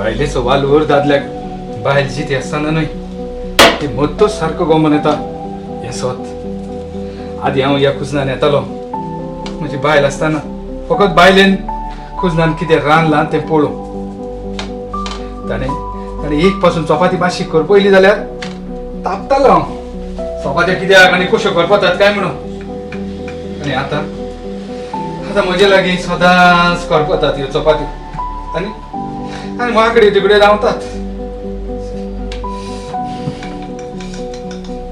बायलेचो वालोर दादल्याक बायल जिती आसतना न्हय ती मत्तोच सारको गो येता हें सोत. आदी हांव ह्या कुजनान येतालो म्हजी बायल आसतना फकत बायलेन कुजनान कितें रांदलां तें पळोवंक. ताणें ताणें एक पासून चपाती मातशी करपयली जाल्यार तापतालो हांव, चपात्यो कित्याक आनी कश्यो करपतात काय म्हणून. आनी आतां आतां म्हजे लागीं सदांच करपतात ह्यो चपात्यो आनी आनी माकडे तिकडे रावतात.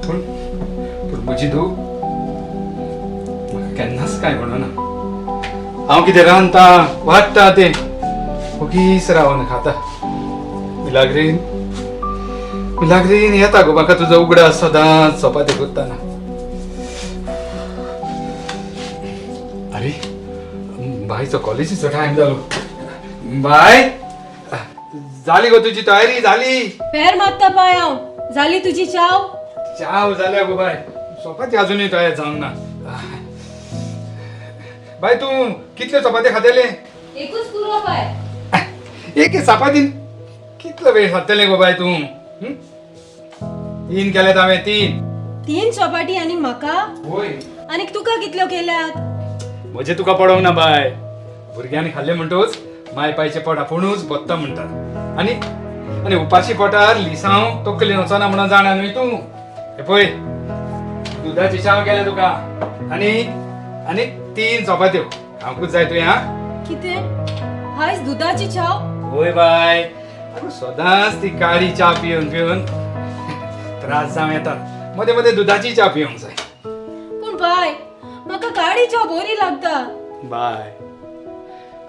पूण पूण म्हजी धूव म्हाका केन्नाच कांय म्हणना. हांव कितें रांदता वाडटा तें ओगीच रावन खाता. मिलाग्रीन मिलाग्रीन येता गो म्हाका तुजो उगडास सदांच चपाती करतना. अरे बायचो कॉलेजीचो टायम जालो. बाय जाली गो तुजी तयारी जाली? फेर मारता पाय हांव. जाली तुजी चाव? चाव जाल्या गो बाय, चपाती अजुनूय तयार जावंक ना. बाय तूं कितल्यो चपाती खातले? एकूच पुरो बाय. एक चपातीन कितलो वेळ खातले गो बाय तूं? तीन केल्यात हांवें, तीन. तीन चपाटी आनी म्हाका? होय. आनी तुका कितल्यो केल्यात? म्हजे तुका पडोवंक ना बाय, भुरग्यांनी खाल्ले म्हणटूच माय पायचे पोट आपुणूच बत्ता म्हणटात. आनी आनी उपाशी पोटार लिसांव तकली वचना म्हणून जाणा न्हय तूं. हे पळय दुदाची चाव केल्या तुका आनी आनी तीन चपात्यो खावंकूच जाय तुवें. हा कितें हायज दुदाची चाव? होय बाय, आगो सदांच ती काळी च्या पिवन पिवन त्रास जावं येतात, मदें मदें दुदाची च्या पिवंक जाय. पूण बाय म्हाका काळी च्या बरी लागता. बाय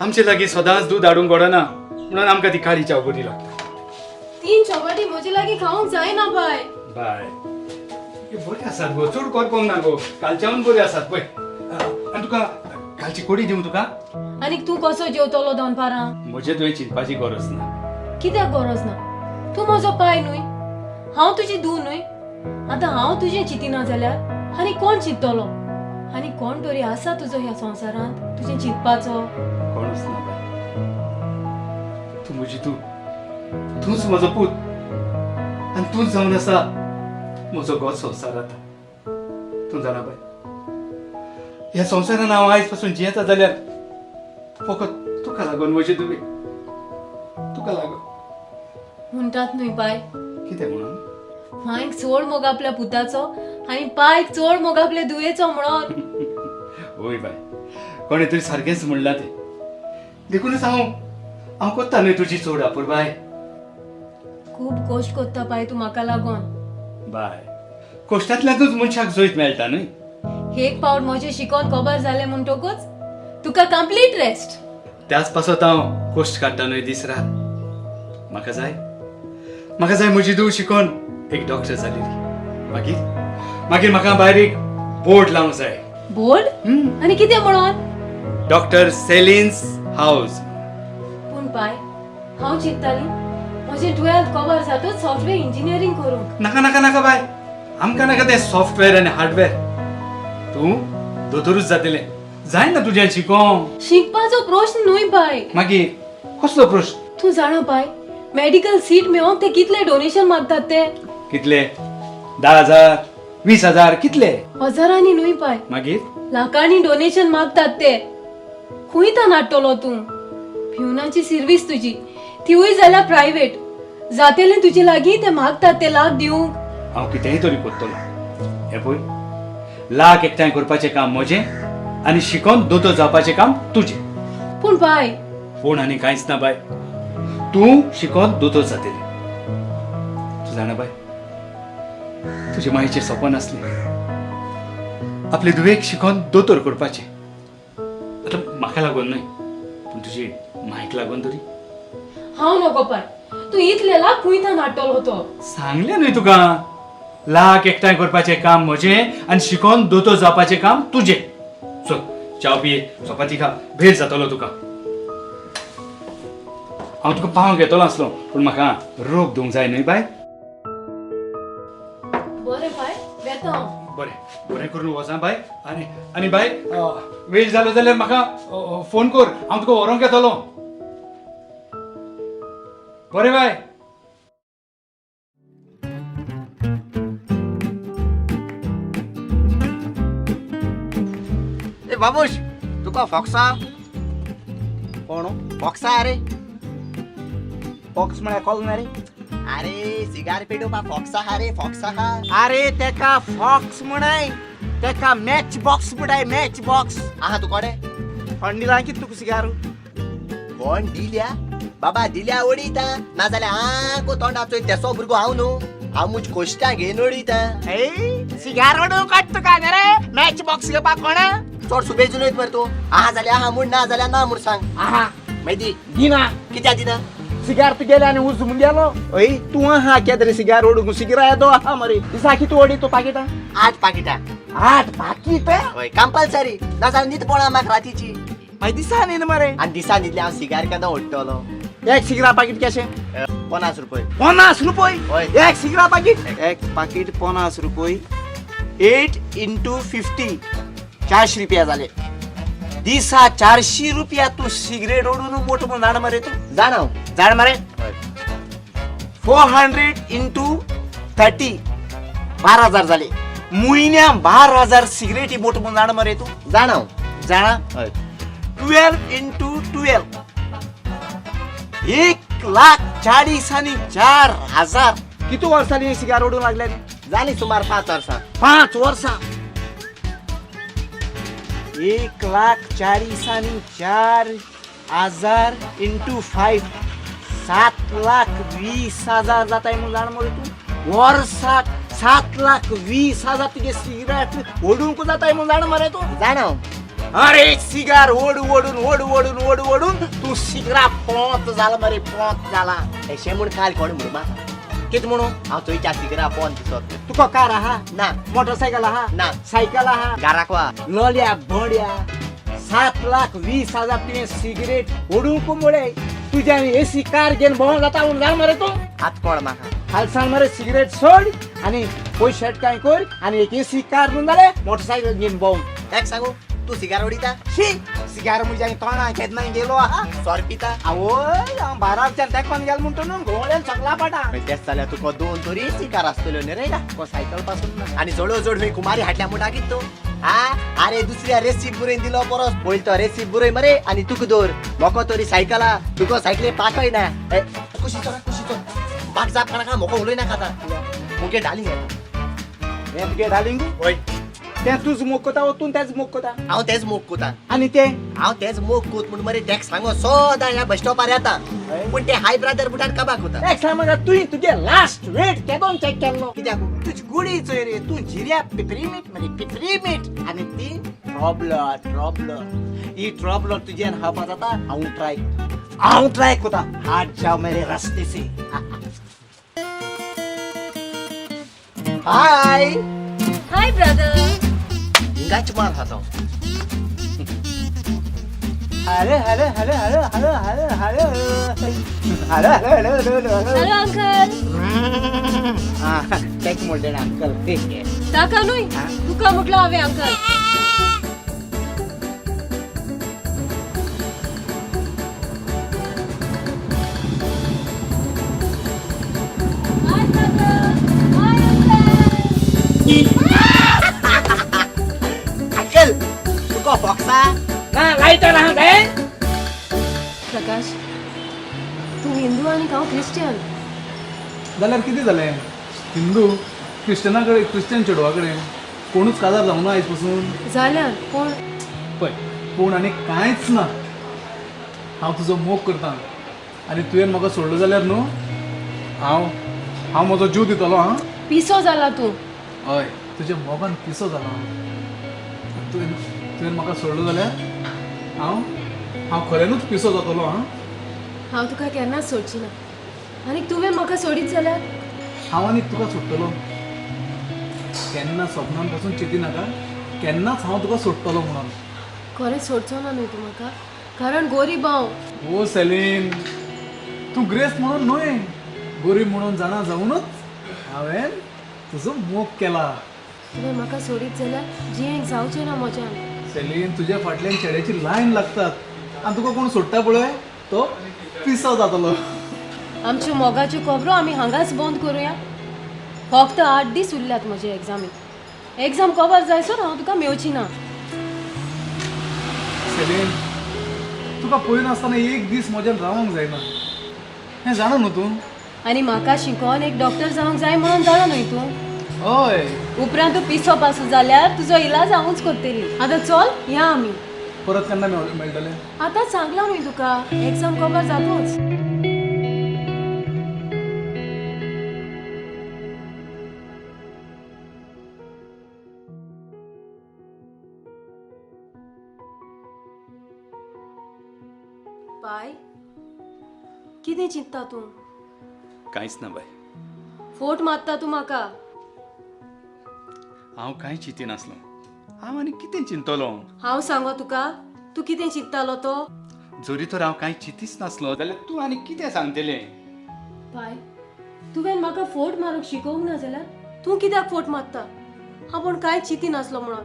आमचे लागीं सदांच दूद हाडूंक घडना म्हणून आमकां ती काळी च्या बरी लागता. तीन चपाटी म्हजे लागीं खावंक जायना बाय. बाय बरी आसात गो, चड करपोंक ना गो, कालच्यान बरी आसात पळय. आनी तुका कालची कोडी दिवं तुका? आनी तूं कसो जेवतलो दनपारां? म्हजें तुवें चिंतपाची गरज ना. कित्याक गरज ना? तूं म्हजो पाय न्हय, हांव तुजी धूव न्हय. आतां हांव तुजें चिंतिना जाल्यार आनी कोण चिंततलो? आनी कोण तरी आसा तुजो ह्या संवसारांत तुजें चिंतपाचो? कोणूच ना बाय, तूं म्हजी धूव, तूंच म्हजो पूत आनी तूंच जावन आसा म्हजो गो संवसार. आतां तूं जाणा बाय, ह्या संवसारान हांव आयज पासून जियेता जाल्यार फकत तुका लागून म्हजे धुवे, तुका लागून. म्हणटात न्हय बाय, कितें म्हणून? मायक चड मोग आपल्या पुताचो आनी पायक चड मोग आपल्या धुवेचो म्हणून. होय बाय, कोणें तरी सारकेंच म्हणलां तें, देखूनच हांव हांव कोत्ता न्हय तुजी चड अपुरबाय. खूब कश्ट कोत्ता पाय तूं म्हाका लागून. बाय कश्टांतल्यानूच मनशाक जैत मेळटा न्हय. एक पावट म्हजें शिकोन खबर जालें म्हणटकूच तुका कंप्लीट रेस्ट. त्याच पासत हांव कश्ट काडटा न्हय दीस रात. म्हाका जाय म्हाका जाय म्हजी धूव शिकोन एक डॉक्टर जालेली. मागीर मागीर म्हाका भायर एक बोर्ड लावंक जाय. बोर्ड? आनी कितें म्हणून? डॉक्टर सेलिन्स हावज. पूण पाय हांव चिंतताली म्हजें 12th cover जातूच सॉफ्टवेअर इंजिनियरींग करूंक. नाका नाका नाका बाय, आमकां नाका तें सॉफ्टवेअर आनी हार्डवेअर. तूं दोतोरूच जातलें, जायना तुजें शिकोंक. शिकपाचो प्रश्न न्हय बाय. मागीर कसलो प्रश्न? तूं जाणा बाय, मेडिकल सीट मेळोवंक ते कितले डोनेशन मागतात ते? कितले? 10,000, 20,000, कितले? हजारांनी न्हय बाय. मागीर? लाखांनी डोनेशन मागतात ते. खंय तान हाडटलो तूं? प्युनाची सर्वीस तुजी, तिवूय जाल्यार प्रायवेट. जातलें तुजे लागीं ते मागतात ते लाख दिवंक? हांव कितेंय तरी करतलो. हें पळय, लाख एकठांय करपाचें काम म्हजें आनी शिकोन दोतोर जावपाचें काम तुजें. पूण बाय. पूण आनी कांयच ना बाय, तूं शिकोन दोतोर जातली. तूं जाणा बाय, तुजे मायचें सपन आसलें आपले धुवेक शिकोन दोतोर करपाचें. आतां म्हाका लागून न्हय, पूण तुजे मायक लागून तरी. हांव नको पाय, तूं इतले लाख खंय तान हाडटलो तो? सांगलें न्हय तुका, लाख एकठांय करपाचें काम म्हजें आनी शिकोन दोतोर जावपाचें काम तुजें. चल च्याव पिये, चपाती खा, भेट जातलो तुका. हांव तुका पावंक येतलो आसलो, पूण म्हाका रोग दिवंक जाय न्हय बाय. बरें बाय, वेता हांव. बरें बरें करून वचा बाय. आनी आनी बाय वेळ जालो जाल्यार म्हाका फोन कर, हांव तुका व्हरोंक येतलो. बरें बाय. ए बाबूश, तुका फोक्सा कोण? फोक्सा? अरे फॉक्स म्हळ्यार कोल ना रे. अरे सिगार पेटोवपा फोक्सा हा रे, फोक्सा हा. अरे तेका फॉक्स म्हणाय, तेका मॅच बॉक्स म्हणाय, मॅच बॉक्स. आहा तू कोणे? कोण दिला की तुका सिगारू? कोण दिल्या बाबा, दिल्या ओडीता, नाजाल्यार आंको तोंडा चोय तेसो भुरगो हांव न्हू, हांव मुज कोश्टा घेवन ओडीता. ए सिगार ओडूंक काड तुका न्ही रे, मॅच बॉक्स घेवपाक कोण? चड सुबेज न्हय मरे तूं. आहा जाल्यार आहा म्हूण, ना जाल्यार ना म्हूण सांग. आहा. मागीर दी. दिना. कित्याक दिना? सिगार तुगेले आनी उज मुगेलो. हय तूं आहा केदरे रे सिगार ओडूंक, सिगार येदो आहा मरे. दिसा कितू ओडी तूं पाकिटां? 8 पाकिटां. 8 पाकिटां? हय कंपल्सरी, नाजाल्यार न्हीद पडना म्हाका रातीची. मागीर दिसा न्हीद मरे. आनी दिसा न्हिदले हांव सिगार केन्ना ओडटलो? एक सिगरा पाकीट केशें? 50 रुपये. 50 रुपये? हय. एक सिगरा पाकीट? एक पाकीट 50 रुपये, 8 इंटू 50 400 रुपया जाले. दिसा 400 रुपया तूं सिगरेट ओडून मोठो म्हूण जाण मरे तूं? जाणा हांव. जाण मरे? हय. 400 इंटू 30 12,000 जाले. म्हयन्या 12,000 सिगरेटी मोठो म्हूण जाण मरे तूं? जाणा हांव. जाणा? हय. 12 इंटू 12 1,44,000. कितू वर्सांनी सिगार ओडूंक लागले? जाली सुमार 5 वर्सां. 5 वर्सां. 1,44,000 इंटू 5 7,20,000 जाताय म्हूण जाण मरे तूं? वर्साक 7,20,000 तुगे सिगरेट ओडूंक जाताय म्हूण जाण मरे तूं? जाणा हांव. अरे सिगार ओड ओडून ओड ओडून ओड ओडून तूं सिगरा पोंत जाला मरे, पोंत जाला. एशें म्हूण काल कोण म्हणू म्हाका? कितें म्हणू? हांव थंयच्या सिगरा पोंत दिसत. तुका कार आहा? ना. मोटरसायकल आहा? ना. सायकल आहा? घराक वा. लल्या बड्या, 7,20,000 तुवें सिगरेट ओडूंक मुळे तुज्यान एसी कार घेवन भोंवंक जाता म्हूण जाण मरे तूं? आत कोण म्हाका? खालसान मरे सिगरेट सोड आनी पयशे कांय कर आनी एक एसी कार म्हूण जालें मोटरसायकल घेवन भोंव. एक सांगू, तूं सिगार ओडिता? शी, सिगार म्हज्या तोंडाक केन्ना गेलो आहा. सोर पिता? आवय, हांव बाराच्यान तेंकोन गेलो म्हणटा न्हू, घोवळेन सगळा पाटा. तेच जाल्यार तुका 2 तरी सिगार आसतल्यो न्ही रे? को सायकल पासून ना. आनी जळो जड हुंय कुमारी हाडल्या म्हणटा कितें तूं? आ अरे दुसऱ्या रेसीप बरोवन दिलो परस पयलीं तो रेसीप बरोय मरे आनी तुका दवर. मोको तरी सायकला, तुका सायकली पाकय ना. कुशी चल, कुशी चल, म्हाका जाप नाका, मोको उलय नाका आतां. मुगे डालिंग हें तुगे डालिंग? हय. तें तूंच मोग कोता वो तूं तेंच मोग कोता? हांव तेच मोग कोता. आनी तें? हांव तेच मोग कोत म्हूण मरे तेक सांगो सदां ह्या बस स्टॉपार येता, पूण ते हाय ब्रादर बुटान काबाक कोता. एक सांग म्हाका, तुवें तुगे लास्ट वेट केदोन चॅक केल्लो? कित्याक? तुजी गुडी चोय रे, तूं जिऱ्या पिपरीमीट मरे, पिपरीमीट. आनी ती ट्रॉबलर, ट्रॉबलर. ही ट्रॉबलर तुज्यान खावपा जाता? हांव ट्राय, हांव ट्राय कोता. हाट जाव मेरे रस्ते से. हाय. Hi brother. हिंगाच मार खाता. Hello hello hello hello hello hello hello hello hello hello hello. Hello uncle. Check म्हणलें अंकल. ताका न्हय, तुका म्हटलं हांवें uncle. Hi brother. Hi uncle. Uncle, तुका फोक्सा? ना लायटर आहा काय? प्रकाश, तूं हिंदू आनी हांव क्रिश्चन. जाल्यार कितें जालें? हिंदू क्रिश्चना कडेन, क्रिश्चन चेडवा कडेन कोणूच काजार जावंक ना आयज पसून. जाल्यार कोण? पळय, पूण आनी कांयच ना. हांव तुजो मोग करता आनी तुवें म्हाका सोडलो जाल्यार न्हू, हांव हांव म्हजो जीव दितलो. आं, पिसो जाला तूं. हय, तुज्या मोगान पिसो जाला हांव. तुवें तुवें म्हाका सोडलो जाल्यार हांव हांव खऱ्यानूच पिसो जातलो. आं, हांव तुका केन्नाच सोडची ना, आनी तुवें म्हाका सोडीत जाल्यार हांव आनी तुका सोडटलो केन्ना सपनान पसून चिंती नाका, केन्नाच हांव तुका सोडटलो म्हणून. खरें सोडचो ना न्हय तूं म्हाका, कारण गोरीब हांव. ओ सेलीन, तूं ग्रेस म्हणून न्हय, गोरीब म्हणून जाणा जावनूच हांवें तुजो मोग केला. तुवें म्हाका सोडीत जाल्यार जियेंक जावचें ना म्हज्यान. सेलीन, तुज्या फाटल्यान चेड्याची लायन लागतात आनी तुका कोण सोडटा पळय तो पिसो जातलो. आमच्यो मोगाच्यो खबरो आमी हांगाच बंद करुया. फक्त 8 दीस उरल्यात म्हजे एग्जामीक. एग्जाम कवर जायसर हांव तुका मेवची ना. सेलीन, तुका पळयनासतना एक दीस म्हज्यान रावंक जायना हें जाणा न्हू तूं. आनी म्हाका शिकोन एक डॉक्टर जावंक जाय म्हणून जाणा न्हय तूं. हय. उपरांत तूं पिसो पासो जाल्यार तुजो इलाज हांवूच करतली. आतां चल या आमी. परत केन्ना मेळटलें? आतां सांगलां न्हय तुका, एग्जाम कवर जातूच. पाय, कितें चिंतता तूं? कांयच ना बाय. फोट मारता तूं म्हाका. हांव कांय चिंतिनासलो. हांव आनी कितें चिंतलो? हांव सांगो तुका, तूं कितें चिंततालो तो? जरी तर हांव कांय चिंतीच नासलो जाल्यार तूं आनी कितें सांगतलें? पाय, तुवें म्हाका फोट मारूंक शिकोवंक ना जाल्यार तूं कित्याक फोट मारता? आपूण कांय चिंतिनासलो म्हणून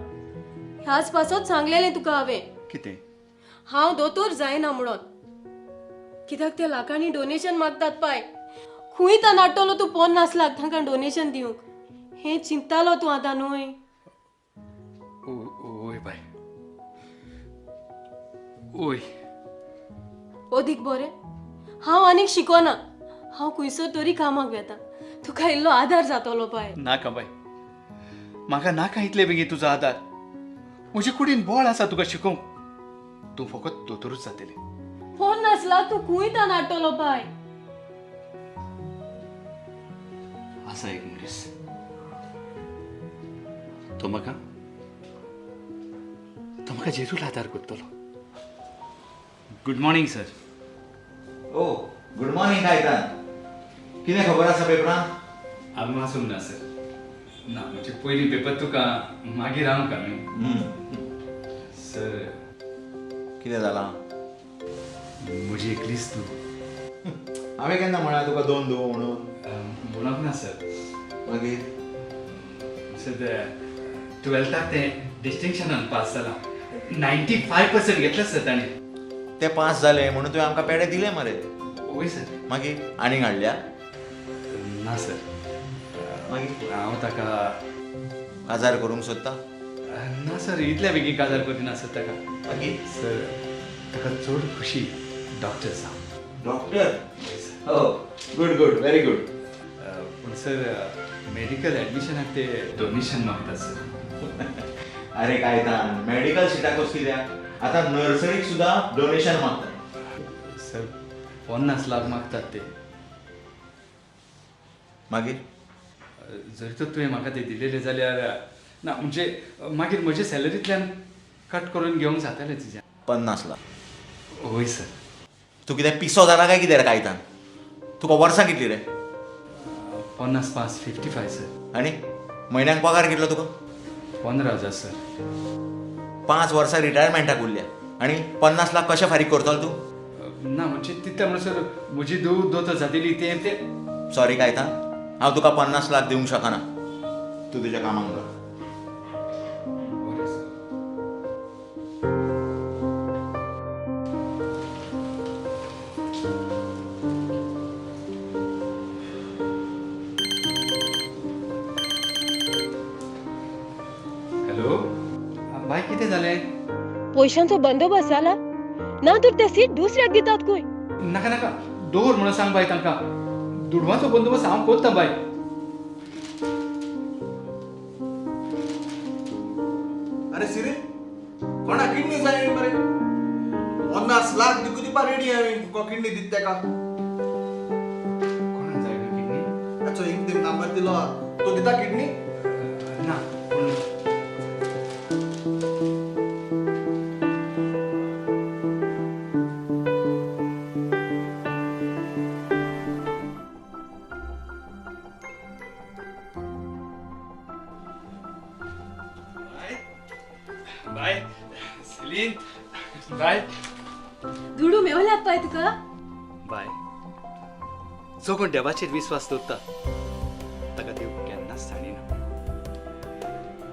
ह्याच पासत सांगलेलें तुका हांवें. कितें? हांव दोतोर जायना म्हणून. कित्याक ते लाखांनी डोनेशन मागतात पाय. खूंय तर नाडटलो तूं 50 लाख तांकां डोनेशन दिवंक. हें चिंततालो तूं आतां न्हय? ओय बाय, ओय. अदीक बरें हांव आनीक शिकोना. हांव खुंयसर तरी कामाक वेता. तुका इल्लो आदार जातलो पाय. नाका बाय, म्हाका नाका इतले बेगीन तुजो आदार. म्हजे कुडीन बळ आसा तुका शिकोवंक. तूं फकत दोतोरूच जातलें. 50 लाख तूं खूंय तर नाडटलो पाय. आसा एक मनीस, तो म्हाका जेरूल आदार करतलो. Good morning sir. Oh, good morning Caitan. कितें खबर आसा पेपरान? हांवें वाचूंक ना सर. ना म्हणजे पयलीं पेपर तुका, मागीर हांव का न्हय. सर कितें जालां? म्हजी एकलीच तूं. हांवें केन्ना म्हळ्यार तुका 2 धुवो म्हणून? म्हणप ना सर. मागीर सर 12थाक तें डिस्टिंक्शनान पास जालां. 95% घेतले सर ताणें. ते पास जाले म्हणून तुवें आमकां पेडे दिले मरे. वय सर. मागीर आनीक हाडल्या? ना सर. मागीर हांव ताका काजार करूंक सोदता? ना सर, इतल्या बेगीन काजार करिना सर ताका. मागीर सर ताका चड खुशी डॉक्टर जावं. डॉक्टर? हो, गुड गुड, व्हेरी गुड. पूण सर मेडिकल एडमिशनाक ते डोनेशन मागतात सर. अरे कायतान, मेडिकल सिटाकूच कित्याक, आतां नर्सरीक सुद्दां डोनेशन मागतात. सर 50 लाख मागतात ते. मागीर जरी तर तुवें म्हाका ते दिलेले जाल्यार ना म्हणजे मागीर म्हजे सॅलरींतल्यान कट करून घेवंक जातालें तुज्या. 50 लाख? हय सर. तूं कितें पिसो जाला काय कितें रे कायतान? तुका वर्सां कितली रे? 50 पास 55 सर. आनी म्हयन्याक पगार कितलो तुका? 15,000 सर. 5 वर्सां रिटायरमेंटाक उरल्या आनी 50 लाख कशें फारीक करतलो तूं? ना म्हणजे तितले म्हणसर म्हजी धूव दोतोर जातली तें ते. सॉरी कायतान, हांव तुका 50 लाख दिवंक शकना. तूं तुज्या कामाक कर. बरें सर. हॅलो बाय, कितें जालें? पयशांचो बंदोबस्त जाला ना तर ते सीट दुसऱ्याक दितात खंय. नाका नाका, दवर म्हणून सांग बाय तांकां. दुडवांचो बंदोबस्त हांव करता बाय. अरे सिरिल, कोणा किडनी जाय मरे? 50 लाख दिवंक दिवपा रेडी हांवें. तुका किडनी दित तेका. कोणाक जाय गो किडनी? ताचो एक दीन नंबर दिलो, तो दिता किडनी? ना पूण बाय सेलीन, बाय. दुडू मेवल्यात पाय तुका? बाय, जो कोण देवाचेर विस्वास दवरता ताका देव केन्नाच सांडिना.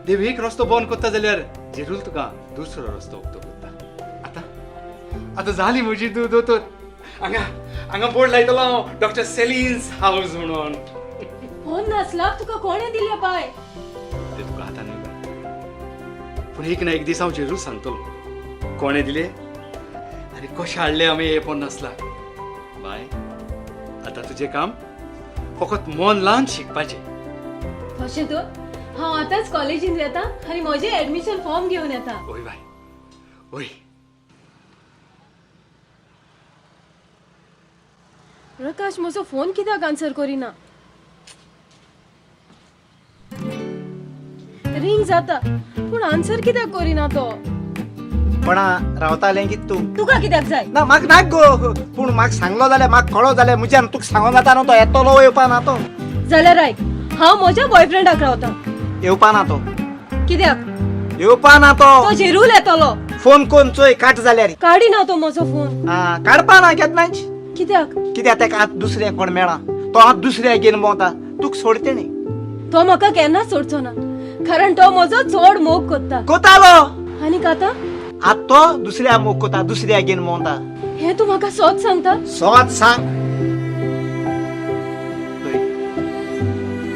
देव एक रस्तो बंद करता जाल्यार जेरूल तुका दुसरो रस्तो उक्तो करता. आतां आतां जाली म्हजी धूव दोतोर. हांगा हांगा बोर्ड लायतलो हांव डॉक्टर सेलीन्स हावस म्हणून. 50 लाख तुका कोणें दिले बाय? ते तुका आतां न्हय बाय, पूण एक ना एक दीस हांव जरूर सांगतलो कोणें दिले आनी कशें हाडले आमी हे 50 लाख. बाय आतां तुजें काम फकत मन लावन शिकपाचें. तशें तर हांव आतांच कॉलेजीन येता आनी म्हजें एडमिशन फॉर्म घेवन येता. हय बाय हय. प्रकाश म्हजो फोन कित्याक आन्सर करिना? रिंग जाता पूण आन्सर कित्याक करिना तो? कोणा रावतालें कित तूं? तुका कित्याक जाय? ना म्हाका नाक गो, पूण म्हाका सांगलो जाल्यार म्हाका कळो जाल्यार म्हज्यान तुका सांगो जाता न्हू. तो येतलो येवपा ना तो? जाल्यार आयक, हांव म्हज्या बॉयफ्रेंडाक रावता. येवपा ना तो. कित्याक येवपा ना तो? तो जेरूल येतलो. फोन कोन चोय काट जाल्यार. काडिना तो म्हजो फोन. काडपा ना केन्नाच. कित्याक? कित्याक तेका आतां दुसऱ्या कोण मेळा, तो आतां दुसऱ्या घेवन भोंवता, तुका सोडते न्ही. तो म्हाका केन्नाच सोडचो ना, कारण तो म्हजो चड मोग कोत्ता. कोतालो आनी आतां आतां तो दुसऱ्या मोग कोता, दुसऱ्या घेवन भोंवता. हें तूं म्हाका सोद सांगता? सोद सांग.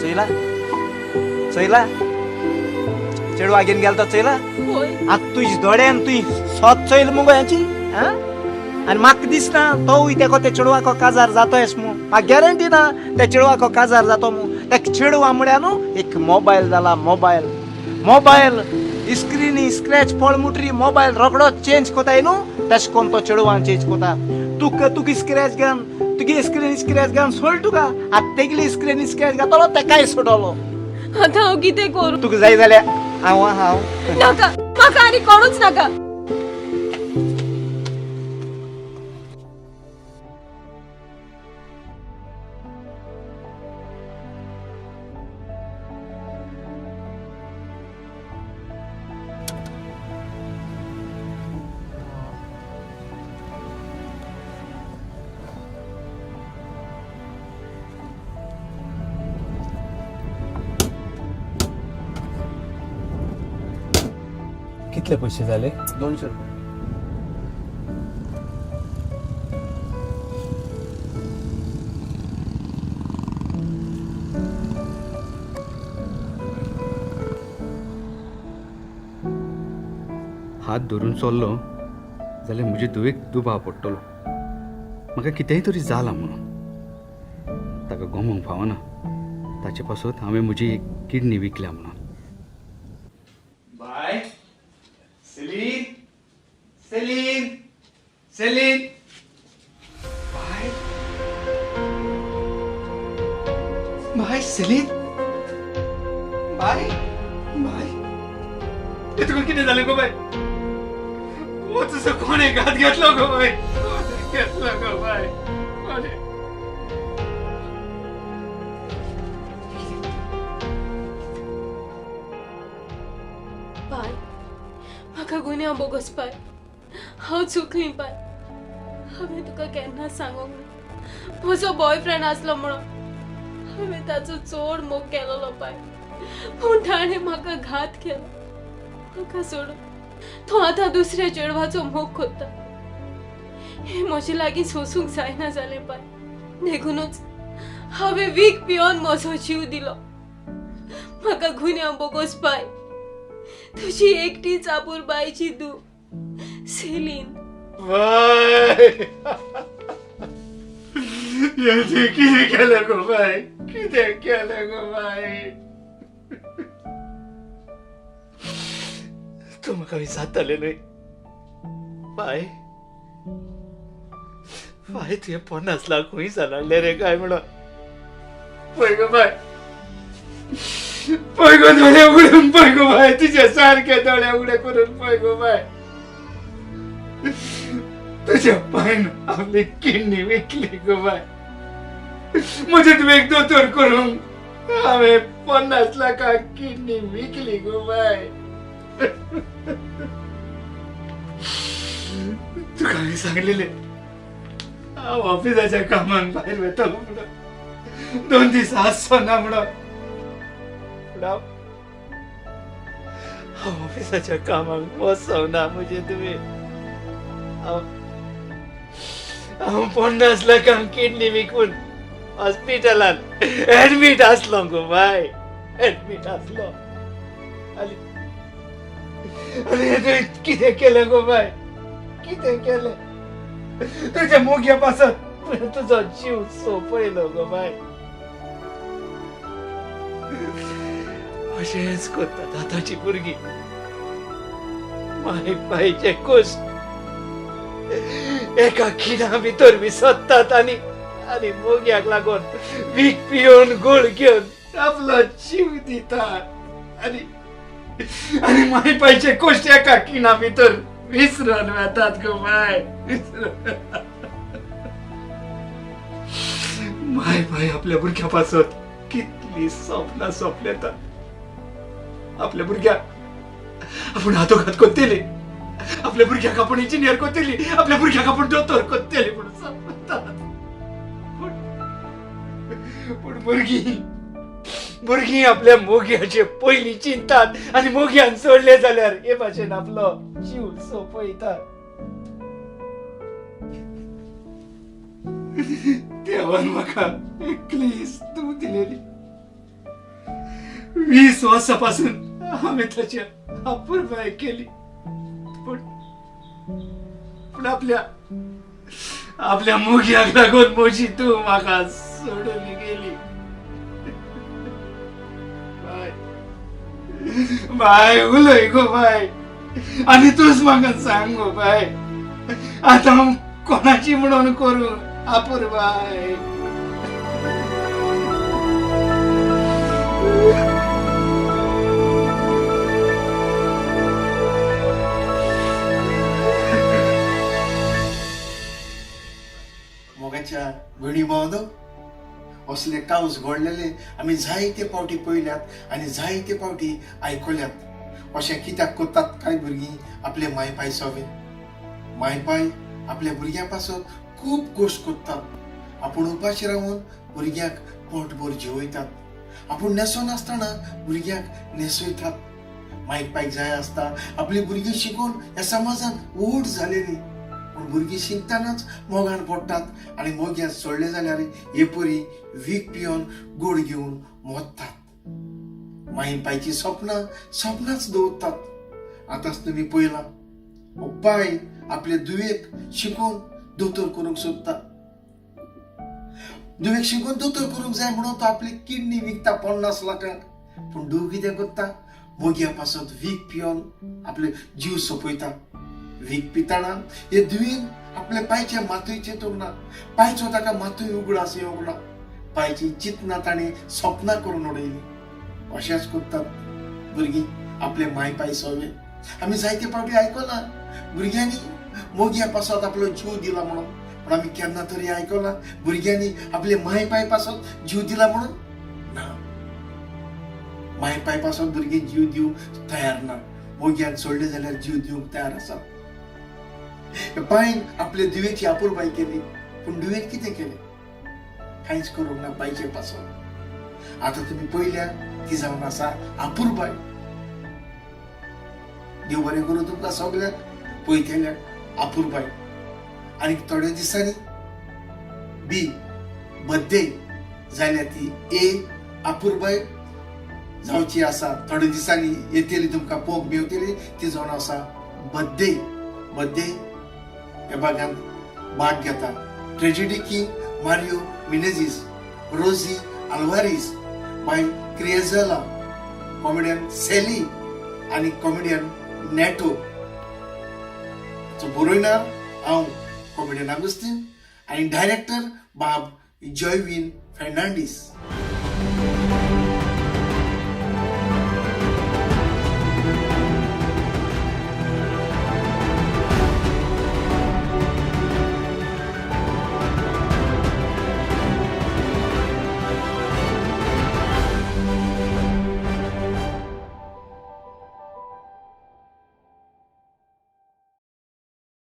चोयला चोयला चेडवा घेवन गेलो तो चोयला. आतां तुज दोळ्यान तुवें सोद चोयल मुगो हेची. आनी म्हाका दिसना तोवूय तेका त्या चेडवाको काजार जातो येस म्हूण. म्हाका गॅरंटी ना त्या चेडवाको काजार जातो म्हूण. त्या चेडवा म्हळ्यार न्हू एक मोबायल जाला. मोबायल मोबायल स्क्रिनी स्क्रॅच पड मुटरी मोबायल रोकडो चेंज कोताय न्हू, तशें कोन्न तो चेडवान चेंज कोता. तुका तुगे स्क्रॅच घान तुगे स्क्रीन स्क्रॅच घान सोड तुका. आतां तेगली स्क्रीन स्क्रॅच घातलो तेकाय सोडलो. आतां हांव कितें करूं? तुका जाय जाल्यार हांव हांव नाका, म्हाका आनी कोणूच नाका. कितले पैसे झाले? 200 रुपये. हात धरून चल्लो जाल्यार म्हजे धुवेक दुबाव पडटलो म्हाका कितेंय तरी जालां म्हणून. ताका गमोवंक फावना, ताचे पासत हांवें म्हजी एक किडनी विकल्या म्हणून. बाय सेलीन, सेलीन, सेलीन, बाय बाय सेलीन, बाय बाय. हे तुका कितें जालें गो बाय? हो तुजो कोणें घात घेतलो गो बाय? कोणें घेतलो गो बाय? कोणें? बाय म्हाका गुन्यांव बोगस पाय, हांव चुकली पाय. हांवें तुका केन्ना सांगूंक ना म्हजो बॉयफ्रेंड आसलो म्हणून. हांवें ताचो चड मोग केलोलो पाय, पूण ताणें म्हाका घात केलो. म्हाका सोडून तो आतां दुसऱ्या चेडवाचो मोग कोत्ता. हें म्हजे लागीं सोसूंक जायना जालें पाय, देखूनच हांवें वीख पिवन म्हजो जीव दिलो. म्हाका गुन्यांव बोगस पाय, तुजी एकटीच आपूर बायची धूव सेलीन. बाय हें कितें केलें गो बाय? कितें केलें गो बाय? तूं म्हाका विचारतालें न्हय बाय, बाय तुवें 50 लाख खंय सालाडले रे काय म्हणून. पळय गो बाय, पळय गो दोळे उगडून पळय गो बाय, तुजे सारके दोळे उगडे करून पळय गो बाय. तुज्या पायन आपली किडनी विकली गो बाय. म्हजे तुवें एक दोतोर करूंक हांवें 50 लाखांक किडनी विकली गो बाय. तुका हांवें सांगलेलें हांव ऑफिसाच्या कामाक भायर वतलो म्हणून, 2 दीस आसचो ना म्हणून. हांव ऑफिसाच्या कामाक वचो ना म्हजे तुवें. हांव 50 लाखांक किडनी विकून हॉस्पिटलांत एडमीट आसलो गो बाय, एडमीट आसलो. आनी आनी तुवें कितें केलें गो बाय, कितें केलें? तुज्या मोग्या पासत तुवें तुजो जीव सोंपयलो गो बाय. अशेंच करतात आतांची भुरगीं. माय पायचे कश्ट एका खिणा भितर विसरतात आनी आनी मोग्याक लागून वीख पिवन गोळ घेवन आपलो जीव दितात. आनी आनी माय पायचे कश्ट एका खिणा भितर विसरून वतात गो बाय, विसरून. माय पाय आपल्या भुरग्या पासत कितली सपनां सोंपलेतात. आपल्या भुरग्याक आपूण हातोघात करतली, आपल्या भुरग्याक आपूण इंजिनियर करतली, आपल्या भुरग्याक आपूण दोतोर करतली म्हणून सपनात. पूण भुरगीं भुरगीं आपल्या मोग्याचे पयलीं चिंतात आनी मोग्यान सोडले जाल्यार हे भाशेन आपलो जीव सोंपयतात. देवान म्हाका एकलीच तूं दिलेली. 20 वर्सां पासून हांवें ताची अपुरबाय केली, पूण पूण आपल्या आपल्या मोग्याक लागून म्हजी तूं म्हाका सोडून गेली. बाय बाय उलय गो बाय, आनी तूंच म्हाका सांग गो बाय, आतां हांव कोणाची म्हणून करूं अपुरबाय? मोगाच्या भयणी भावांनो, असले कावस घडलेले आमी जायते फावटी पळयल्यात आनी जायते फावटी आयकल्यात. अशें कित्याक करतात कांय भुरगीं आपले माय पाय सोवे? माय पाय आपल्या भुरग्यां पासत खूब कश्ट करतात. आपूण उपाशी रावन भुरग्यांक पोटभर जेवयतात, आपूण न्हेसोनासतना भुरग्यांक न्हेसयतात. मायक पायक जाय आसता आपली भुरगीं शिकून ह्या समाजांत व्हड जालेली, पूण भुरगीं शिकतनाच मोगान पडटात आनी मोग्यान सोडले जाल्यार हे परी वीख पिवन गोड घेवन मोदतात. माय पायची सपनां सपनांच दवरतात. आतांच तुमी पळयलां, हो पाय आपले धुवेक शिकून दोतोर करूंक सोदता. धुवेक शिकून दोतोर करूंक जाय म्हणून तो आपली किडनी विकता 50 लाखांक. पूण धूव कितें करता? मोग्या पासत वीख पिवन आपले जीव सोंपयता. वीख पितना हे धुवेन आपले पायचे मातूय चिंतूंक ना, पायचो ताका मातूय उगडास येवंक ना. पायची चिंतना ताणें सपनां करून उडयली. अशेंच करतात भुरगीं आपले माय पाय सोवे. आमी जायते फावटी आयकलां भुरग्यांनी मोग्या पासत आपलो जीव दिला म्हणून, पूण आमी केन्ना तरी आयकलां भुरग्यांनी आपले माय पाय पासत जीव दिला म्हणून? ना. माय पाय पासत भुरगीं जीव दिवंक तयार ना, मोग्यान सोडले जाल्यार जीव दिवंक तयार आसा. पायन आपले धुवेची अपुरबाय केली, पूण धुवेन कितें केलें? कांयच करूंक ना पायचे पासत. आतां तुमी पळयल्या ती जावन आसा अपुरबाय. देव बरें करूं तुमकां सगल्यांक पळयतल्यांक. अपुरबाय. आनी थोड्या दिसांनी बी बड्डे जाल्या ती ए अपुरबाय जावची आसा. थोड्या दिसांनी येतली, तुमकां पळोवंक मेवतली. ती जावन आसा बड्डे. बड्डे ह्या भागांत भाग घेता tragedy king Mario Menezes, Rosy Alvares, बाय क्रियझला, कॉमेडियन सॅली आनी कॉमेडियन नॅटो. बरोयणार हांव कॉमेडियन आगुस्तीन आनी डायरेक्टर बाब जॉयवीन फेर्नांडीस.